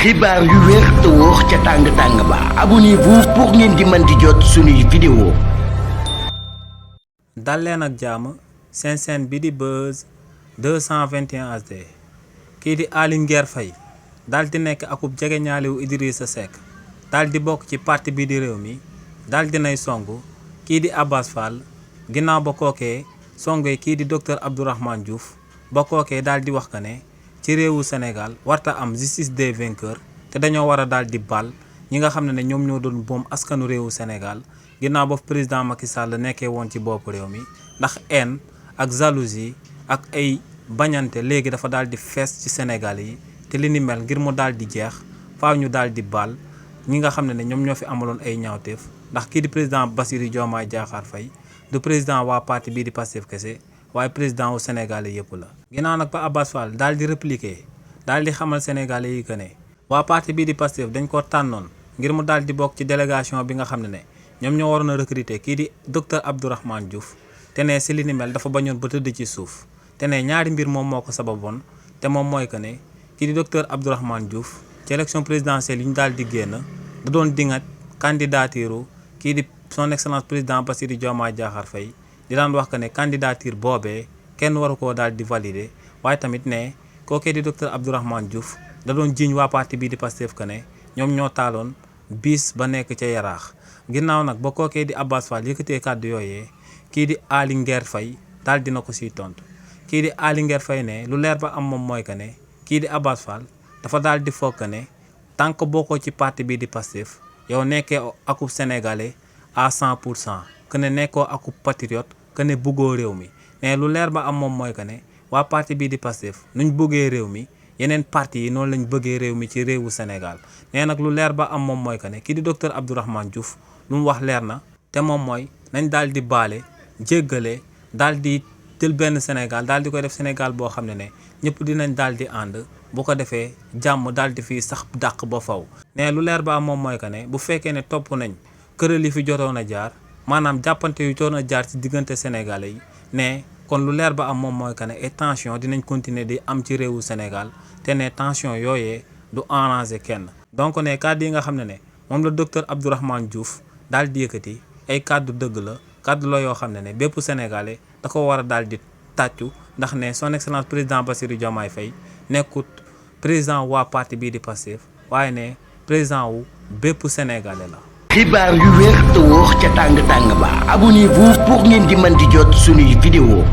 xibaar yu wér te wóor ca tàng-tàng ba abonnez-vous pour ngeen di mën di jot suñuy vidéo. dal leen ak jàmm seen chaîne bi di Buzz 221 HD kii di Aly Nguer Faye daal di nekk akub jegeñaalewu Idrissa Seck daal di bokk ci parti bi di Rewmi daal di nay songu kii di Abass Fall ginnaaw ba kookee songee kii di docteur Abdourahmane Diouf ba kookee daal di wax que ne ci réewu Sénégal warta am justice des vainqueurs te dañoo war a daal di bal ñi nga xam ne ñoom ñoo doon boom askanu réewu Sénégal ginnaaw ba président Macky Sall nekkee woon ci bopp réew mi ndax haine ak jalousie ak ay bañante léegi dafa daal di fees ci Sénégal yi te li ni mel ngir mu daal di jeex faaw ñu daal di bal ñi nga xam ne ñoom ñoo fi amaloon ay ñaawteef ndax kii di président Bassirou Diomaye Diakhar Faye du président waa parti bii di Pastef kese waaye président wu Sénégalais yëpp la. ginnaaw nag ba Abass Fall daal di répliquer daal di xamal Sénégalais yi que ne waa parti bii di Pastef dañ ko tànnoon ngir mu daal di bokk ci délégation bi nga xam ne ñoom ñoo waroon a recruter kii di docteur Abdourahmane Diouf te ne si li ni mel dafa bañoon ba tëdd ci suuf te ne ñaari mbir moom moo ko sababoon te moom mooy que ne kii di docteur Abdourahmane Diouf ci élection présidentielle yi ñu daal di génn da doon dingat candidature kii di son excellence président Bassirou Diomaye Diakhar Faye di daan wax que ne candidature boobee kenn waru koo daal di valider waaye tamit ne kookee di docteur Abdourahmane Diouf da doon jiiñ waa parti bii di Pastef que ne ñoom ñoo taaloon bis ba nekk ca Yaraax ginnaaw nag ba kookee di Abass Fall yëkkatee kàddu yooyee kii di Aly Nguer Faye daal dina ko siy tontu kii di Aly Nguer Faye ne lu leer ba am moom mooy que ne kii di Abass Fall dafa daal di foog que ne tant que bokkoo ci parti bii di Pastef yow nekkee akub sénégalais à 100% que ne nekkoo akub patriote que ne buggoo réew mi mais lu leer ba am moom mooy que ne waa parti bii di Pastef nuñ bëggee réew mi yeneen parti yi noonu lañ bëggee réew mi ci réewu Sénégal nee nag lu leer ba am moom mooy que ne kii di docteur Abdourahmane Diouf lu mu wax leer na te moom mooy nañ daal di baale jéggale daal di jël benn Sénégal daal di koy def Sénégal boo xam ne ñëpp dinañ daal di ànd bu ko defee jàmm daal di fii sax dàq ba faw ne lu leer ba am moom mooy que ne bu fekkee ne topp nañ këral yi fi jotoon a jaar maanaam jàppante yu jotoon a jaar ci diggante Sénégalais yi ne kon lu leer ba am moom mooy que ne et tension dinañ continuer di am ci réewu Sénégal te ne tension yooyee du arranger kenn donc ne kàddu yi nga xam ne moom la docteur Abdourahmane Diouf daal di yëkkati ay kàddu dëgg la kàddu la yoo xam ne bépp Sénégalais da ko war a daal di tàccu ndax ne son excellence président Bassirou Diomaye Faye nekkut président waa parti bii di Pastef waaye ne président wu bépp Sénégalais la. xibaar yu wér te wóor ca tàng-tàng ba abonnez-vous pour ngeen di mën di jot suñuy vidéo.